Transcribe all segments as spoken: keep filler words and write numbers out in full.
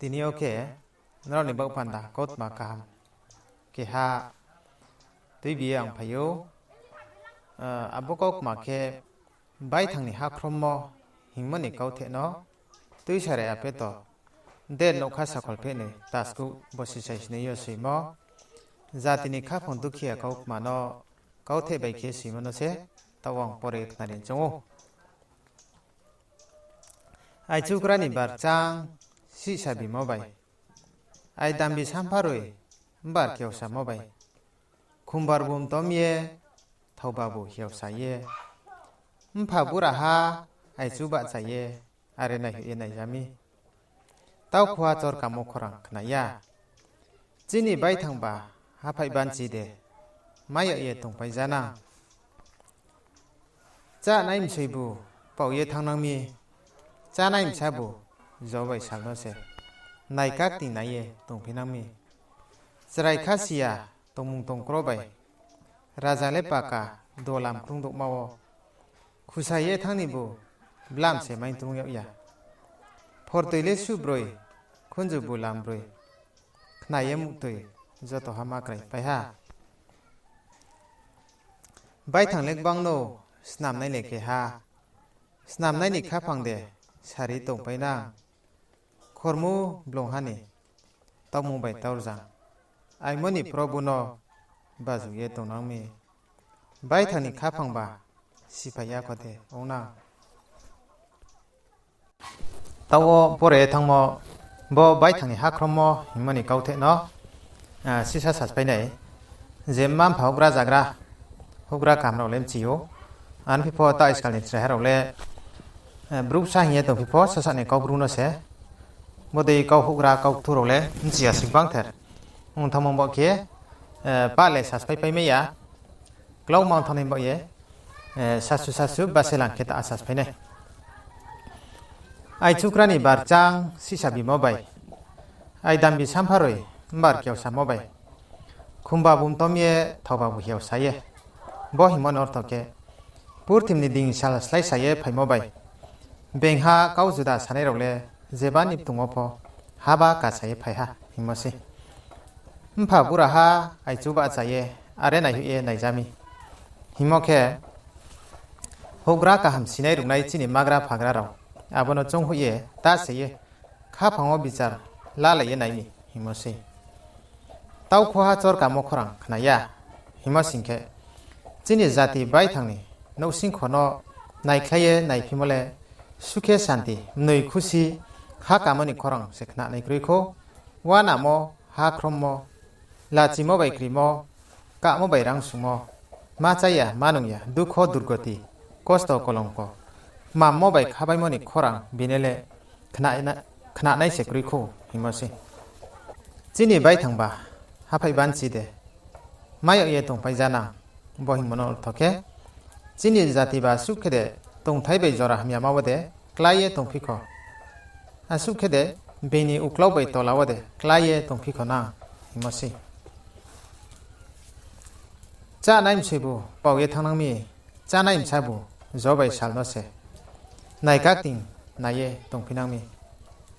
Tini yo khe nrao ni baoh panda kautma kaham keha tuibi ye ang phai ou. Abo kautma khe baithang ni hakhromo hingmo ni kautheh no tuisare apeto de nougkha sakhol phehnoi taskuh bosi saisnoi yo soimo. Jati ni khaphang dukhiya kautma no kautheh bai khe soimo no se taoh ang pore khnari choung ou. Aichukra ni barchang sihsa bimo bai, ai dambi sampharoi mbar keosamo bai, khumbar bumtom ye, thaobabu hiaosa ye, mpha buraha aichu bahcha ye, are naihoih ye naija mi. Tau khuha chorkamo khorang khna ya. Chini baithangba haphaih banchi de mai yag ye tongpai ja nang. Chánai msoibu pao ye thanngnang mi, chánai bsabu jo bai sal no se naikakting nai ye tongphi nang mi. Chrai khasi ya tongmung tongkro bai, raja le paka dolam krungdouhma wo, khusa ye thanng nibu blam se maingtrung yag ya. Phortoi le suhbroi, khunju bulam broi, khna ye muhtoi joto ha ma krai pai ha. Baithang le gbang no, snamnai le keha. Snamnai ni khaphang de sari tongpai nang. Khormu blungha ni taumung bai taurjang, aimo ni Probu no baju ye tongnang mi. Baithang ni khaphang ba siphai ya kho de ong nang. Taoh wo pore thanngmo, bo baithang ni hakhromo hingmo ni kautheh no sisa saspai nai. Je mma-mpha houhgra zagra, houhgra kaham rao le bchi ou. Arphi pho ta iskal ni chraiha rao le brouh sa hing ye tongphi pho sasa ni kau bru no se. Bodei kau houhgra kau kthu rao le bchi ya si gbangther. Ong thanngmo bo khe, pah le saspai pai mai ya. Klau mang thanngnai baoh ye, sasu sasu baselang khe ta saspai nai. Aichukra ni barchang sisa bimo bai, ai dambi sampharoi mbar keosamo bai, khumba bumtom ye thaobabu hiaosa ye. Bo hingmo ni ortho khe, purthim ni ding sal sláisa ye phaimo bai, bengha kau juda sanai rao le jeba ni btong wo pho haba kasa ye phai ha hingmo sei. Mpha buraha aichu bahcha ye, are naihoih ye naija mi. Hingmo khe, houhgra kaham sinai rungnai chini magra phagra rao, abo no chounghoih ye ta se ye, khaphang wo bichar lalai ye nai mi hingmo sei. Tau khuha chorkamo khorang khna ya hingmo sing khe, chini jati baithang ni nouhsingkho no naikhlai ye naiphimo le, sukhe santi, mnoi khusi, kha kamo ni khorang se khnanai kroi khou. Uanamo, hakhromo, lachimo bai krimo, kamo bai rangsungmo, ma chá ya, ma nung ya, dukho, durgoti, kosto, kolongko, mammo bai khabaimo ni khorang bini le khnanai se kroi khou hingmo sei. Chini baithangba haphaih banchi de mai yag ye tongpai ja nang. Bo hingmo no ortho khe, chini jati ba asuh khe de tongthai bai jora hamyama wo de klái ye tongphi kho. Asuh khe de bini uklau bai tola wo de klái ye tongphi kho nang hingmo sei. Chánai msoibu pao ye thanngnang mi, chánai bsabu jo bai sal no se naikakting nai ye tongphi nang mi.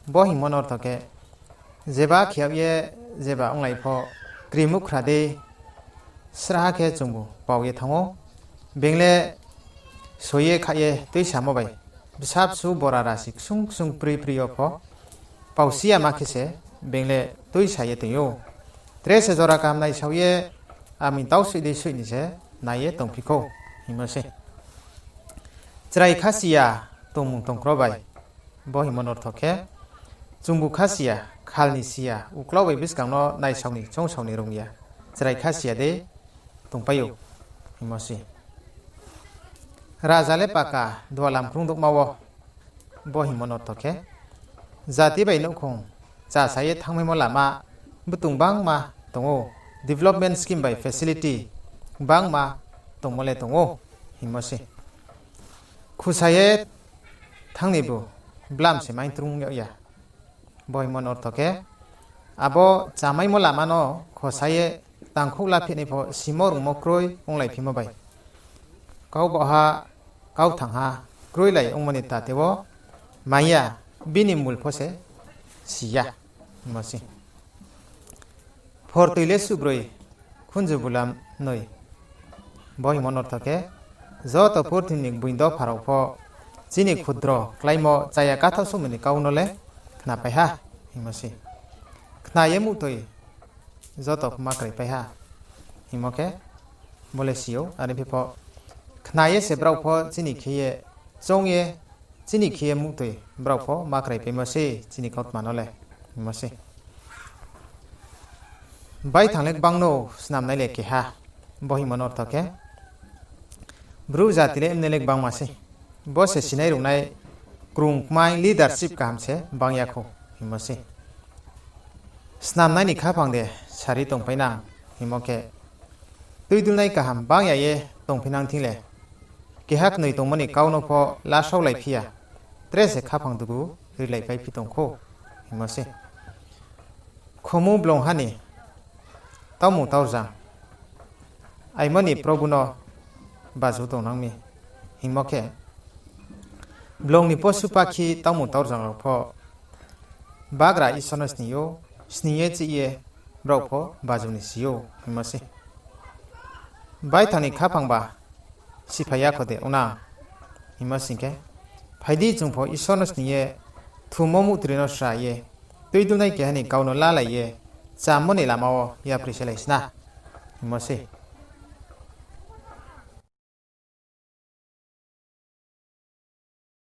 Bo hingmo no ortho khe, jeba khe yag ye jeba onglai pho, kri mukhra dei sraha khe chungbu pao ye thanng ou. Being le soi ye kha ye tuisamo bai, bsa bsu bora rasi ksung ksung pri pri yo pho, pao si yama khe se being le tuisa ye toing ou. Tre se jora kaham naisao ye, aming tau soih dei soih ni se nai ye tongphi khou hingmo sei. Chrai khasi ya tongmung tongkro bai, bo hingmo no ortho khe, chungbu khasi ya, khal ni si ya, uklau bai buskang no naisao ni choungsao ni rung ya, chrai khasi ya dei tongpai ou hingmo sei. Raja le paka dualam krungdouhma wo, bo hingmo no ortho khe, jati bai nouhkhong chasa ye thanngmaimo lama btung gbangma tong ou, development scheme bai facility gbangma tongmo le tong ou hingmo sei. Khusa ye thanng nibu blam se maingtrung yag ya. Bo hingmo no ortho khe, abo chamaimo lama no khosa ye tangkhouh la phehnai pho simo rungmo kroi onglaiphimo bai, kau baohha, kau thangha kroilai ongmo ni tate wo mai ya, bini mul pho se si ya. hingmo se. Phortoi le suhbroi, khunju bulam noi. Bo hingmo ni ortho khe, joto purthimbi ni gboing dopha rao pho chini khudro kláimo chaya kathaoh souhmo ni kau no le khnapai ha, hingmo se. Khna ye muhtoi joto ma kraipai ha, hingmo khe, bo le si ou, are phi pho khna ye se brao pho chini khe ye, choung ye, chini khe ye muhtoi brao pho ma kraipaimo se chini kautma no le, hingmo se. Baithang le gbang no, snamnai le keha. Bo hingmo ni ortho khe, Bru jati le mne le gbangma se. Bo se sinai rungnai krung kmai leadership kaham se bang ya khou, hingmo se. Snamnai ni khaphang de sari tongpai nang, hingmo khe, tuidulnai kaham bang ya ye tongphi nang thing le, keha knoi tongmo ni kau no pho lasaolaiphi ya, tre se khaphang dugu rilaipaiphi tong khou, hingmo se. Khomu blongha ni taumung taorzang, aimo ni Probu no baju tongnang mi, hingmo khe, blong ni posu pakhi taumung taorzang rao pho bagra Isor no sning ou, sning ye chih ye brao pho baju ni si ou, hingmo se. Baithang ni khaphang ba siphai ya kho de ong nang, hingmo sing khe, phai di chung pho Isor no sning ye, thumo muhtri no sra ye, tuidulnai keha ni kau no lalai ye, chammo ni lama wo yapri selai sna, hingmo se.